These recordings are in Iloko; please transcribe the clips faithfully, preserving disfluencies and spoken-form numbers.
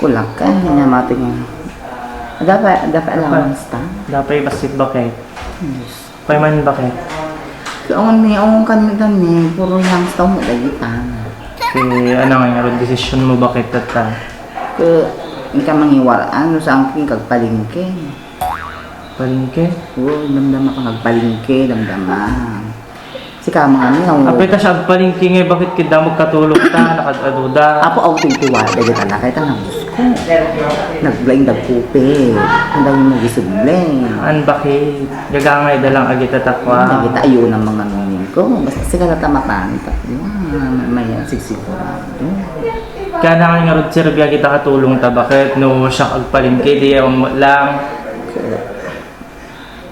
Kulak ka, hindi na mating. Dapat, dapat allowance ta. Dapat bassit bakit? Yes. Pay man bakit? Kaon ni, on kan ni, puro yang sa mo lagi ta. Kay ano nga nga desisyon mo bakit tata? Ka, ika mangiwaraan, no saan king kagpalingke. Palingke? Oo, damdama ka kagpalingke, damdama. Sika, mga ano, Apay ta siya agpalingke nga, bakit kita magkatulog ta, nakad-aduda? Apo, aw, titiwa, dagita na, kay tanang Diyos ko. Naglaing dagkupi. Ang dami mo gisubli. An bakit? Gagangay da lang agita takwa. Dagita, ayun ang mga nuning ko. Basta sika na tamatan, takwa. May, may sigsigurado. Kaya na nga nga, Rod, sir, biya kita katulong ta, bakit? No, siya agpalingke, di, um, lang.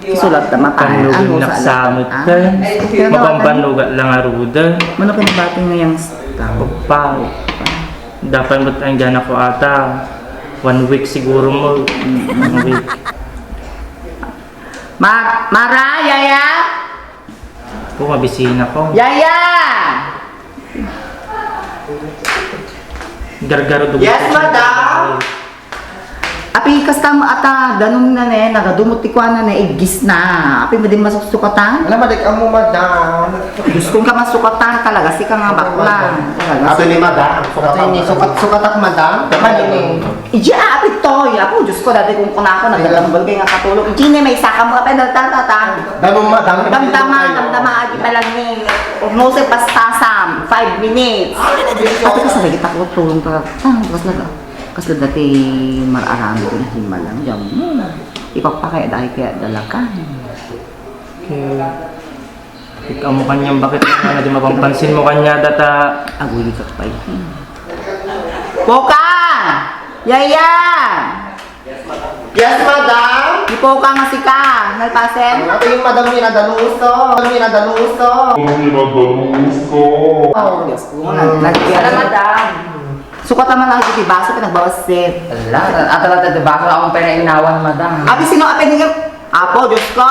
Isulat ta mapan. Panlugin Ano sa naksamot anak? Ka. Ah, okay, ano, Mapampanlugat lang a ruda. Mano ka nabati nga yung stamp? Opa. Dapat ba't ang dyan ako ata? One week siguro mo. One week. Ma-, Mara, Yaya? Kung mabisina ko. Yaya! Gargaro dugo Yes, ko. Madam. Api, kasta mo ata, danum na ne, nagadumot ti kuana ne, iggis na. Api, madi masuksukatan? Alam, madik amo, madam. Diyos ko, ka masukatan talaga, sika nga bakla. Talaga. Ato ni madam, sukatan. Ato ni sukat-sukatak, madam. Madam. Iji, ah, api, toy. Ako, Diyos ko, dati kung kunako, nagdadambal kayo nga katulog. Iji, ne, may saka mo, api, nagtatata. Danum, madam. Damdama, damdama, agi pa lang ni. No, se, pastasam, five minutes. Api, kasi lagi takot tulong talaga. Ah, tapos nag- Kasla dati mar-aramid nga himala, diyan mo. Ipapakaya dahil kaya dalakan. Okay. Ikaw mo kanyang bakit na di mapampansin mo kanya data. Aguy ka pa yun. Poka! Yaya! Yes, madam! Ipoka nga sika, nalpasen? Ang ating madam ni Nadaluso. Ni Nadaluso. Oh, Diyos ko, nag-, nag- Salamat, madam. Sukat naman ang iti baso, pinagbawasit. Ala, ata lang iti baso, akong pinainawan, madam. Abi, sino ang pinigil? Apo, Diyos ko!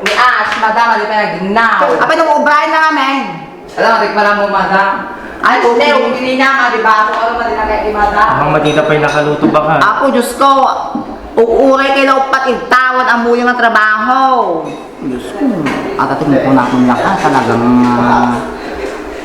Ni Ash, madam, adi pinaginaw. Abi, nung ubrayan na namin. Ala, matik pala mo, madam. Ay, Ash, okay. Neo, hindi na, madi baso, ano, madi na kay madam. Ang madita pa'y nakaluto ba ka? Apo, Diyos ko, uuray kayo na upat igtawan ang muyang nga trabaho. Diyos ko, at ating ito na akong lakas, talagang, ah,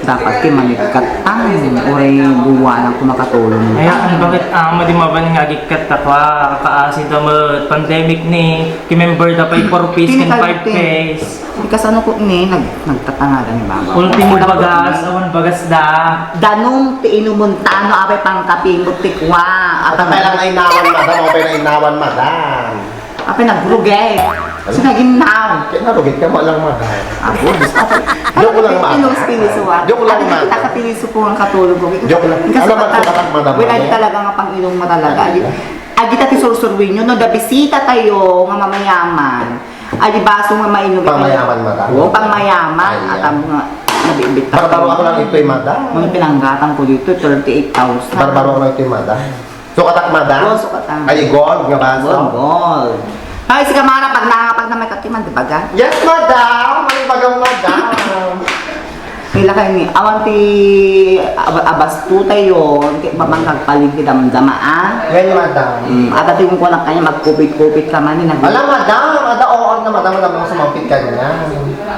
dapat ti manigkat ang uray buwanan ko makatulong. Ay, ang bakit, ah, madi maban nga agikkat ta pa, kakaasin ta mo, pandemic ni, kimember ta pa yung four Phase and five Phase. Di kasano ko ni, nag-, nagtatangadan ni Baba. Ultimo bagas, awan bagas da. Danum ti inumon tano, apay pangkapimot ti kwa. At ang pala nga inawan, madam, apay na inawan, madam. Apay nagrugay. Ano? Sinaginnaw. Kaya narugit ka mo lang, madam. Apo, Diyos ko. Joke lang, madam. Inuspili suwa. Joke lang, madam. Kita kapili suwa ang katulog ko. Joke lang. Kasi ano man sa katak, madam? Wala talaga nga pang-inom mo talaga. Agita ti sursurwin nyo, no, da bisita tayo, nga mamayaman. Ay, di baso nga mainom. Pangmayaman, madam. Oo, pangmayaman. Ay, at ang mga nabibit. Barbaro ako lang ito, eh, madam. Mga pinanggatan ko dito, thirty-eight thousand. Barbaro ako lang ito, eh, madam. Sukatak, madam? Oo, sukatak. Ay, gold nga baso? Gold, gold. Ay, si Kamara, pag nangangapag na may katiman, di ba ga? Yes, madam! May bagang madam! Nila kayo ni, awan ti ab-, abasto tayo, ti mamangkagpaling ti damdama, ah? Ngayon, madam. Mm, at ating kung kulang kanya, magkupit-kupit ka man, eh, nag- Ala, madam! Ada, oo, na, madam, madam, sumangpit ka niya.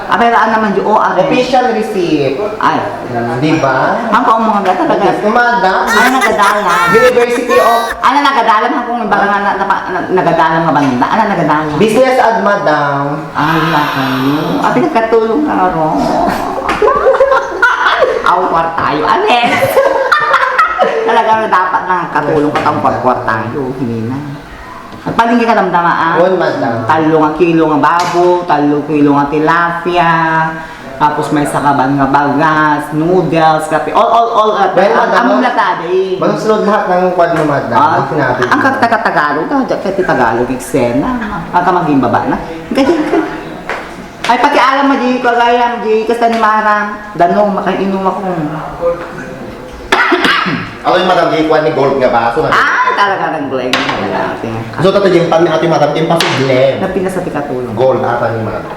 Apay, raan naman di, oh, ah. Official receipt. Ay. Mm, di ba? Ang kaong mga gata, taga- Yes, madam. Ano nagadala? University of Ano nagadala? Mga kung iba nga na, na, na, nagadala nga banda. Ano nagadala? Business ad, madam. Ay, wala kayo. Ah, pinagkatulong ka nga ron. Aw, kwartayo. Anes! Talaga nga dapat na katulong ka tang kwartayo. Hindi na. At palinggi ka damdama, ah. Yun, madam. Talo nga kilo nga babo, talo kilo nga tilapia, tapos may sakaban nga bagas, noodles, kape, all, all, all, uh, Well, madam, ang mula tadi. Masunod lahat ng kwan mo, madam. Ah, Ang sinabi ang mo. Kag-, taga-Tagalog, ah, diyan, kahit Tagalog, eksena. Ang kamaging baba na. Ganyan ka. Ay, pakialam mo, di ko gayam, di kasta ni Mara. Danong, makainom ako. Ako yung madam, di kuwan ni gold nga baso na. Ah, talaga nag-blame talaga. So, tato yung pan ni ate madam, imposible. Na pinasa ti katulong. Gold ata ni madam.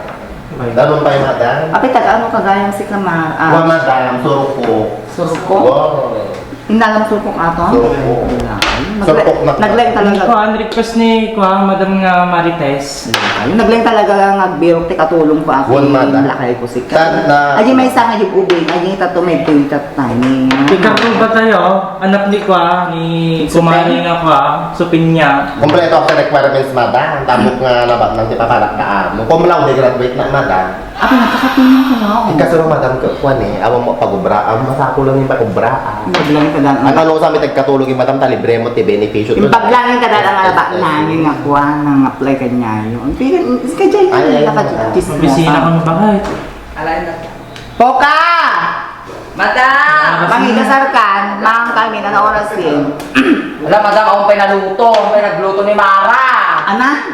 Danong pa yung madam? Apay, taga ano ka gayam si Kama-, ah. Wa madam, suruko. Suruko? Wow. Inalam suruko ato? Suruko. Wala. Ay, Turpok na. Naglaing talaga. Kuan, request ni, kuan, Madam nga Marites. Ay, naglaing talaga nga agbirok ti katulong ko, ako. Wen, Madam. Lakay ko si Tan na. Ay, may isa nga yung ubing. Ay, yung tato, may tuyo tayo. Ikaw ba tayo? Anak ni, kuan, ni kumare nga, kuan, Sopinia. Kompleto ang requirements, Madam. Tapos nga, nabak nang ti papanak na amo. Cum laude graduate na, Madam. Ako, nagkakatulong ko na ako. Ikaw, sir, madam, ka-, kuwan eh. Awan mo pag-ubraan, masako lang yung pag-ubraan. Paglang ka lang. Ang ano sa amin, nagkatulog yung madam, ta libre mo, ti benepisyo. Yung paglangin ka dala nga, ba, langin nga kuwan, nang apply ka niya yun. Pero, ka dyan, ay, ay, naka-, ay, chismosa. Opisina ko na ba, eh? Poka! Madam! Mangigasar ka, mang kami, ano oras yun? Wala, madam, ako pa'y naluto, ako pa'y nagluto ni Mara. Ana?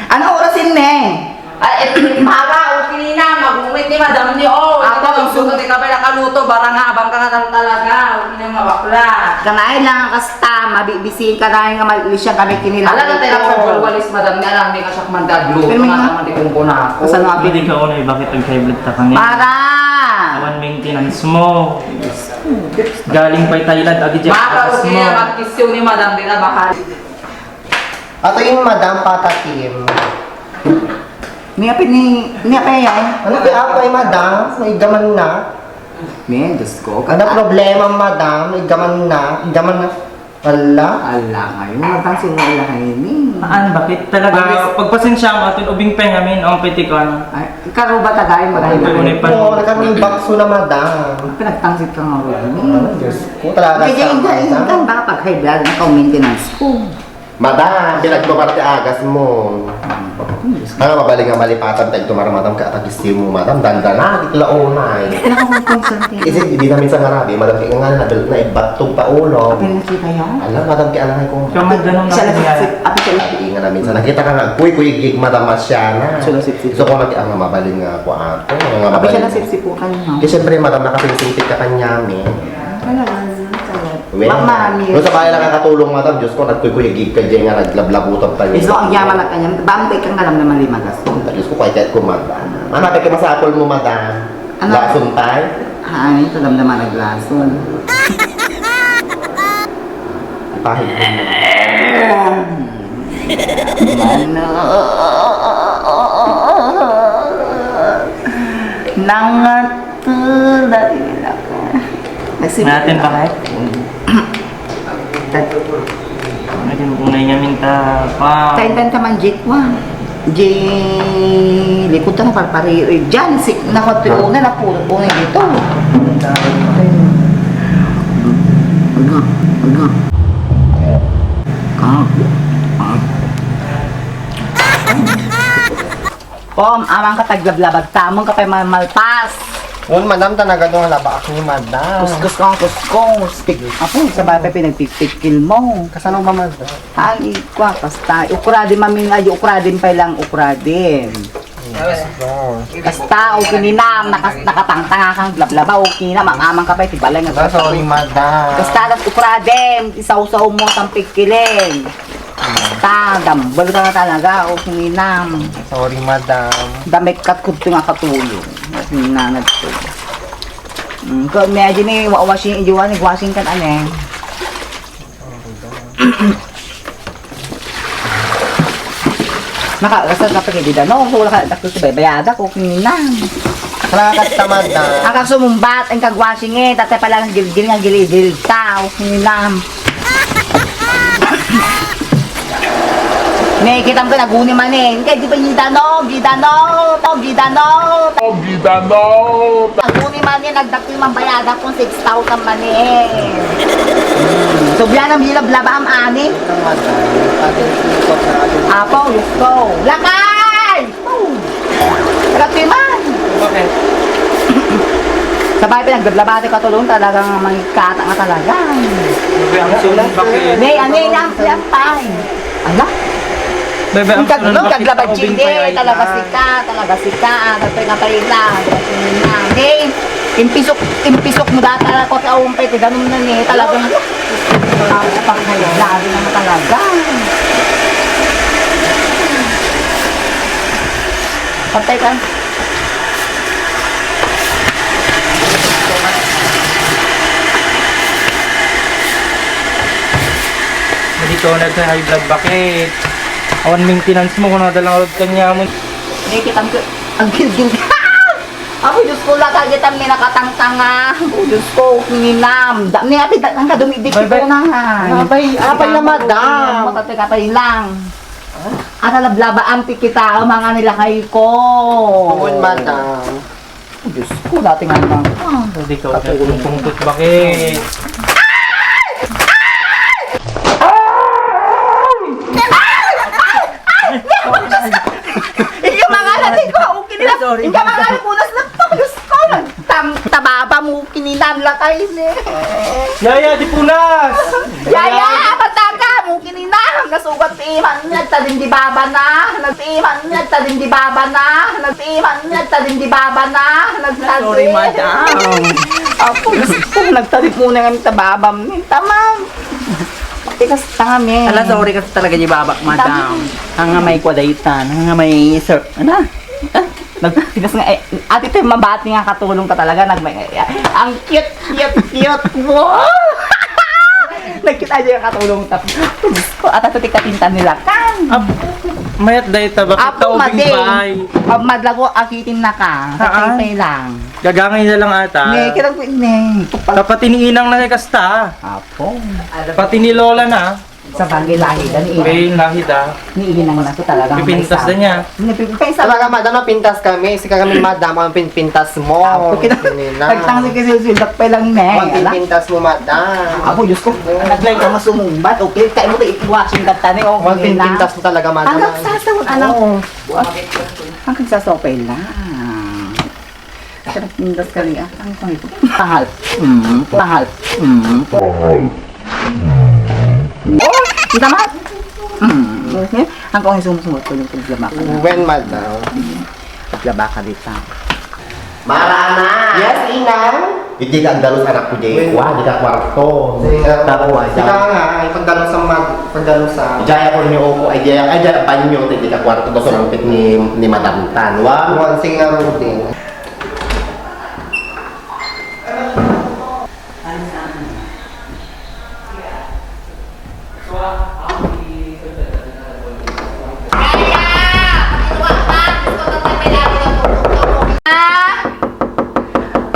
Ano oras yun, Neng? Ay, eh, para, okay na, magungit ni Madam ni, oh. Apo, ito, isu- gusto ka ba nakaluto, bara nga, abang ka nga lang talaga, okay na, mabakla. Kanain lang ang kasta, mabibisin ka na nga malisyan kami kinilang. Ala, natay lang sa walwalis, Madam ni, alam, di ka siya mandagluto, pero may nga, nga, naman, di kong kuna ako. Kasano nga, pili ka una, bakit nag-high blood ka kami? Para! Awan maintenance mo. Galing pa'y Thailand, agi dyan. Maka, okay na, magkisiw ni Madam, di na bahal. Ato yung madam patatim. Ni apay ni, ni apay yan? Ano kaya apay, madam? May gaman na. Ni, Diyos ko. Ano problema, madam? May gaman na. Gaman na. Ala. Ala, ngayon. Magtang sino ila kayo ni? Maan, bakit talaga? Pagpasensya mo, atin ubing pa ngamin, ang pwede ko, ano? Ay, karuba tagay, marami na. Oo, nagkami bakso na, madam. Pinagtangsit ka nga, Rudy. Ano, Diyos ko, talaga. Kaya sa yung, madam. Yung, yung, baka pag high blood, naka-maintenance ko. Madam, pinagpaparte agas mo. Ano, mabaling nga malipatan tayo tumara, madam, ka atagis mo, madam, dandana, di tila unay. Nakakonsente. Kasi di namin sa ngarabi, madam, kaya nga nabil-, naibattog pa ulo. Apil na kita yan? Ala, madam, kaya alangay ko. Kaya nga ganun na siya nangyari. Apil siya. Sabi nga namin, sa nakita ka nga, kuy, kuy, gig, madam, masyana. Siya nasipsip. Gusto ko maki-, ang mabaling nga ako, ato, ang mabaling. Apil siya nasipsipukan, no? Kasi siyempre, madam, nakasingsingpit ka kanya, mi. Talaga, talaga. Wen. Ma'am, mami. Nung sa balay lang kakatulong, madam, Diyos ko, nagkuykuyagig ka dyan nga, naglablabutag tayo. Isu, ang yaman na kanya. Bam, kay kang alam naman lima gas. Diyos ko, kaya, kaya kumanda. Ano, kaya masapol mo, madam? Ano? Lason tayo? Ay, ito damdaman naglason. Ipahid mo. Mano. Nangat. Dali na ka. Natin ba kahit? Naging unay nga minta pa. Kaintan ka man, Jake, wa. J. Likod ka na, parpari. Eh, dyan, si, nakot yung una, napulot po na dito. Aga, aga. Ah, ah. Pom, amang ka taglablabag tamon ka pay malmalpas. Wen, madam, ta nagadu nga labaak ni madam. Kuskus ka, kuskus. Pik-, apo, sa bagay pinagpipikil mo. Kasano ba, madam? Ang ikwa, basta, ukradin, mamin, ay, ukradin pa lang, ukradin. Yes, Lord. Basta, okay ni nam, nakas-, nakatangtanga kang blablaba, okay na, mamamang ka pa, iti balay nga. Ah, sorry, madam. Basta, tas ukradin, isawsaw mo, tampikilin. Ta, dambel ka na talaga, o sininam. Sorry, madam. Damay kat kudto nga katulong. Nanad ko. Mm, ko, medyo ni wa-, washing, ijuan, ni washing kan ane. Naka, basta kapag hindi na, no? Wala ka, tapos baybayada ko, sininam. Salamat, madam. Ang kagsumumbat, ang kagwashing eh, tatay pala ang gilgil, ang gilid-gilid ta, o sininam. Ne, kitam ko, naguni man eh. Kaya di ba gidano, gidano, to, gidano. Oh, gidano. Naguni man eh, nagdakil man bayada kung six thousand man eh. Hmm. So, biya ng bilab labam, ani? Apo, Diyos ko. Lakay! Boom! Rapi man! Bakit? Sabay pinagdablabati ka tulong talagang mangikata nga talaga. Sabi ang sunod, bakit? May ano yun ang piyantay? Ala? Bebe, ang Ang kag-, sunod, ang bakit kaglabad kaubing chili, kaya talaga ita? Sika, talaga sika, ah, kapay-kapay lang. Hey, impisok, impisok mo data ko sa umpay, ti ganun na ni, talagang, ah, pangkailan naman talaga. Patay ka. Ito na sa high blood, bakit? Awan maintenance mo kung nadalang load kanya mo. Hindi, kitang ko. Ang gilgil. Apo, Diyos ko, lakay kita may nakatangtanga. O, Diyos ko, kininam. Dami nga, pita, ang kadumidikit Bye, bye. ko na nga. Ah, bye. Apay na, madam. Matatay ka pa lang. Ang nalablabaan ti kita, ang mga nilakay ko. Tuon, madam. Oh, Diyos ko, dati nga lang. Ah, hindi ka Katulong. Tungkot, bakit? Iyo, mga natin ko, okay nila. Sorry. Inka, mga napunas na to, Diyos ko. Tam, tababa mo, kininam lakay ni. Yaya, di punas! Yaya, pataka mo, kininam. Nasugat ti iman, nagtadim di baba na. Nag-, ti iman, nagtadim di baba na. Nag-, ti iman, nagtadim di baba na. Nagtadim. Sorry, madam. Apo, Diyos ko, nagtadim mo na nga tababam ni. Tamam. Tikas tanga, men. Ala, sorry kasi talaga di babak, madam. Tama. Ang nga may kwadaitan, ang nga may sir, ano? Ah, nagtigas nga, eh, ati tayo mabati nga katulong ka talaga, nagmay-, ang cute, cute, cute mo. Nagkita niya yung katulong ta. Diyos ko, at ato ti katinta nila kan. Ap-, mayat dahil tabak Apo, ito, madi. Bigbay. Pag madlago, akitin na ka. Haan? Kataypay lang. Gagangay na lang ata. Ne, kirang ne. Kapatiniinang na kay kasta. Apo. Pati ni Lola na. Sa bagay, lahi da ni Inang. Kay lahi da. Ni Inang na to talaga. Pipintas na niya. Ni pipintas. Talaga, madam, mapintas kami. Sika kami, madam, ang pinpintas mo. Apo, kita-, Pinina. Nagtangsi kasi sildak pa lang, ne. Ang Ala? Pinpintas mo, madam. Apo, Diyos ko. Oo. Naglain ka masumungbat. Okay, kayo mo kayo washing ka tani. Okay Ang na. Pinpintas mo talaga, madam. Hanggang sa sa, anak. Oo. Hanggang sa sa, okay lang. Sarap ng daskalya. Ang pangit. Mahal. Mm, mahal. Mm. Oh, ang tama. Mm. Okay. Ang kung sumusunod ko yung paglaba ka na. When, madam? Paglaba ka dito. Marana! Yes, Inang? Hindi ka agdalos, anak ko, Jay. Wait. Kuha, di ka kwarto. Sige nga. Tapos, Sika nga, ay, pagdalos sa mag-, pagdalos sa Jay, ako ni Opo, ay, Jay, ay, Jay, banyo, hindi ka kwarto. Gusto ng pit ni, ni Madam Tan. Wa? One, sige nga, Rudy.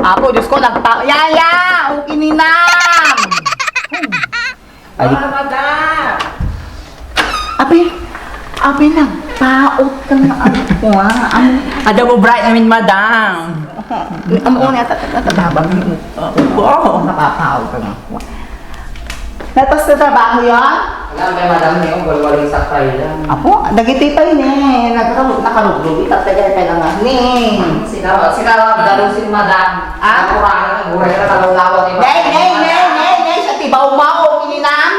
Apo, Diyos ko, nagpa-, Yaya! Okay ni Nam! Ay. Wala, madam. Abi, abi, nagpaot ka nga, ano ko, ah? Ano? Ada mo bright namin, madam. Ang una, tat-, tat-, tatabang mo. Oo. Napapaot ka nga. Natas na trabaho yon? Wala, may madam niyo, walwaling sakay lang. Apo, dagiti pay ni, nagkaru-, nakarugrugi, tatagay pay lang nga ni. Sika, sika, darusin, madam. Ah? Nakurang, guray na, kalawlawa, di ba? Nay, nay, nay, nay, nay, sa tibaw mo, kininam?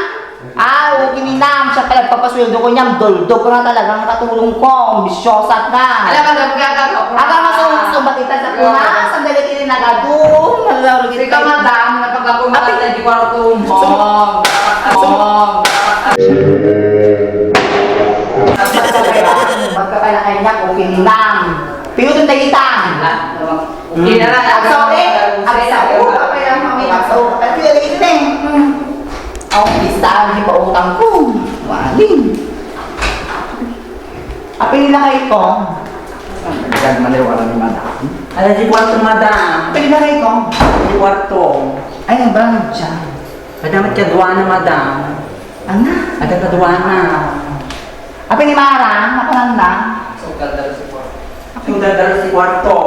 Ah, oo, kininam, siya pala nagpapasweldo ko niyam, doldog ka nga talaga nga katulong ko, ambisyosa ka. Ala, madam, gaga ka. Aga, masungsong ba kita sa kuna? Sandali, kini nagadu. Malalaw, Sika, madam, napagakumatan Ate. na di kwarto mo. Sum-, sum-, Magkakalakan niya, okay, kininam. Piyutong tayo kita. Ala, Okay na lang. I'm sorry. I'm sorry. Okay lang, mami. I'm sorry. Pero yun, yun eh. Hmm. Ako, bistahan yung pautang ko. Waling. Apil na kayo ko. Nagmaliwala ni madam. Ala, di kwarto, madam. Apil na kayo ko. Di kwarto. Ay, ang barang dyan. Madam, at kaduana, madam. Ana? Ada kaduana. Apil ni Mara, nakunan na. So, ganda si kwarto.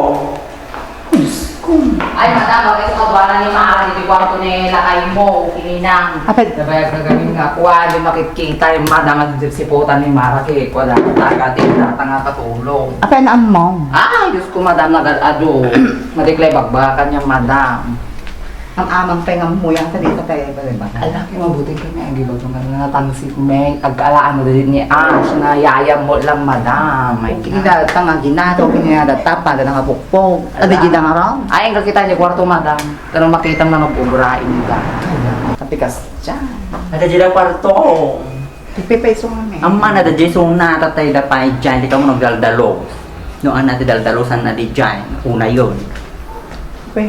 Diyos ko. Ay, madam, bakit kaduana ni Mara, di kwarto ni lakay mo, kininang. Apil. Nabayag na gamin nga, kuha, di makikita yung madam, ang siputan ni Mara, kay kuha, dapat taga, di, dapat nga katulong. Apil na among. Ay, Diyos ko, madam, nagal-ado. Madiklay bagbakan niya, madam. Ang amang pay nga muyang ta dito tayo, di ba? Ala, kay mabuti kami, agi ba, nga natangsit, may, agkalaan mo din ni Ash, na yayam mo lang, madam. Ay, Kini da, tanga ginato, kini da tapa, da nga pukpok. Ala. Adi gina nga raw? Ay, ang kakita niya kwarto, madam. Pero makita mo na nag-ubrain ka. Kapikas dyan. Ada dyan ang kwarto. Ipipeso nga, eh. Amma na, da dyan, so na, tatay da pa, dyan, di ka mo nagdaldalo. No, ana, ti daldalo, san na di dyan. Una yun. Okay.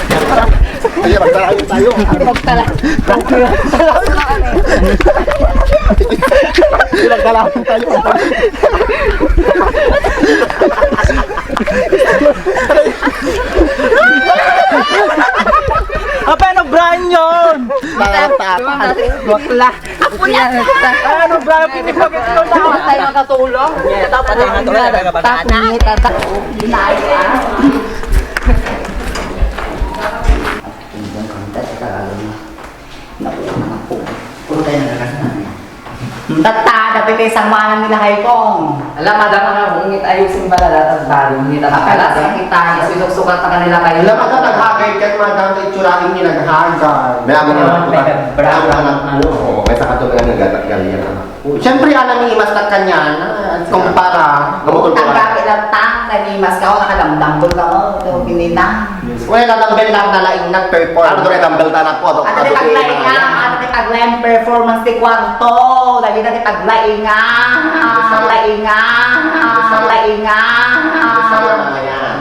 Ayan, magdala tayo. Magdala. Magdala tayo. Apa, ano, Brian, yun? Mga tapa. Bakla. Apo na ka! Ano, Brian, pinipagit ko na. Hindi tayo makatulong. Hindi tayo makatulong. Tapos, tapos, tapos, Tatta, dapit kay sangwanan nila kay Kong. Ala, madam, ang ngit ayusin pala, datang talo, ngit ang Akala pala. Sa kita, sinuksukat na kanila kayo. Ala, madam, naghagay ka, madam, itsurain niya naghagay. May amo na Ano, may kabra-, may amo na ano. Oo, may sakatubig ang naggataggal yan, ah. Siyempre, alam ni Imas na kanya na, kumpara. Gamutol ko Ang na. Gamit lang tang, nanimas ka, o, nakadamdambol ka, o, ito, pinina. Uy, nadambel lang na laing nag-perform. Ano to, nadambel ta na po, to? Ano di paglainga? Ano di paglaing performance di kwarto? Dali na di paglainga. Lainga. Lainga.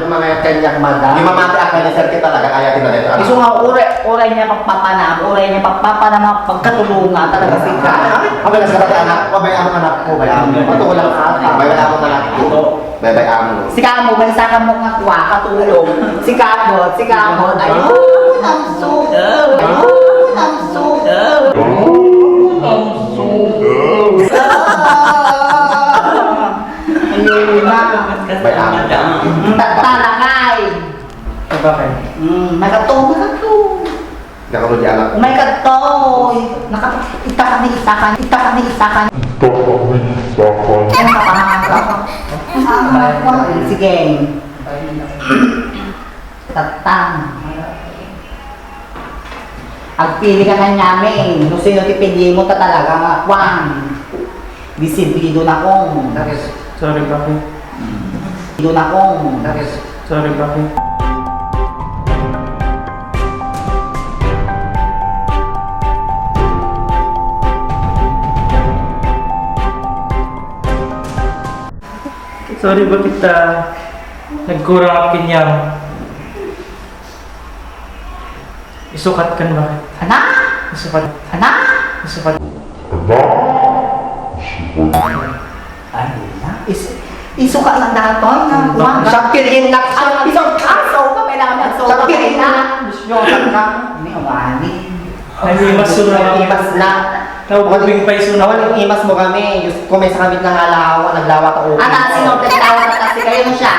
Ano mga yan, kanyak, madam? Yung mamati ang kalisar kita, talaga, kaya tinalito. Isu nga, ure, ure niya pagpapanam, ure niya pagpapanam, pagkatulungan, talaga si ka. Ang galas ka anak, pabay ang anak ko, bay ang. Patulang sa akin, bay ang anak ko. Bay, bay ang. Si Kamo, may saka mo nga kwa, katulong. Si Kamo, si Kamo, ayun, ang sugar. Ayun, ang sugar. Ayun na. Bay ang. Ang tatalakay. Sabagay. Mm, nagato, nagato. Nakaroon di anak. Oh my God, Toy! Naka-, itakan ni itakan, itakan ni itakan. Itakan ni itakan. Ang kapanganak. Ah, sige. Tatang. Agpili ka kaniamin. No sino ti pilienmo ta talaga nga kwan. Disidido na kong. Sorry, Papi. Disidido na kong. Sorry, Papi. Sorry, bakit, ah, nagkurang ak kaniam? Isukat kan, bakit? Ana? Isukat. Ana? Isukat. Ay, na. Is, isukat lang datoy nga. Bakit? Kuwan. Siya pilin na. Ay, isang aso ka, kailangan may aso ka, kailangan. Siya pilin na. Gusto ka. Ini, umani. Ay, imas na. Imas na. Naubing pa iso na. Awan, imas mo kami. Diyos ko, may sakit na nga lawa, naglawa ka, okay. Ana, sino pinalawa na kasi kayo na siya?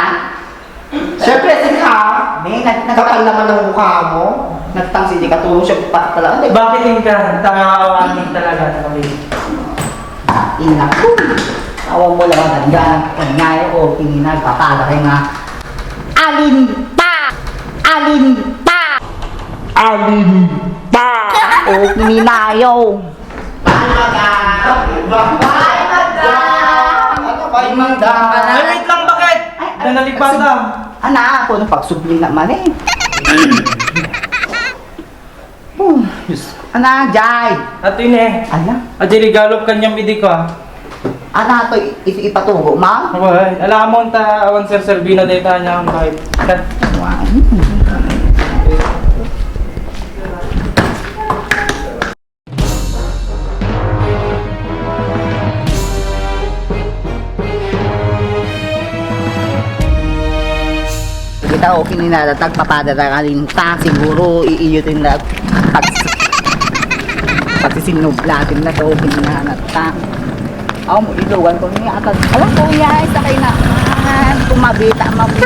Siyempre, sige ha. May nag-, nag-, kapal naman ng mukha mo. Nagtangsi, di ka tulong siya, bakit talaga? Bakit yung ka? Tanga ka, aning talaga, sabi. Ina ko. Awan mo lang, nagdaan ng panyayo o pinina, papala kayo nga. Alinta! Alinta! Alinta! O, pininayo. Bye, madam! Bye, madam! Ano, bye, madam? Ay, wait lang, bakit? Ay, ay, nalipatan. Ana, ako nang pagsubling naman eh. Oh, Diyos ko. Ana, Jai. Ato ini. Ala. Aja regalo kaniam idi ko, ah. Ana to, i-, i-, ipatugo, ma? Wala, alam mo, ta, awan, sir, sir, bina deta niya ang kahit. Wow. Kita, okay ni nada, tagpapada ta kalinta, siguro iiyutin na pag-, pagsisinublatin na to, okay ni nada ta. Aw, mo ilugan ko ni atas. Alam ko, ya, isa kay na. Kumabita, mamit.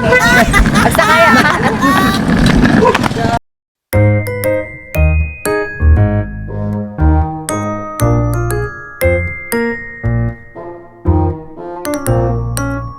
Agsa,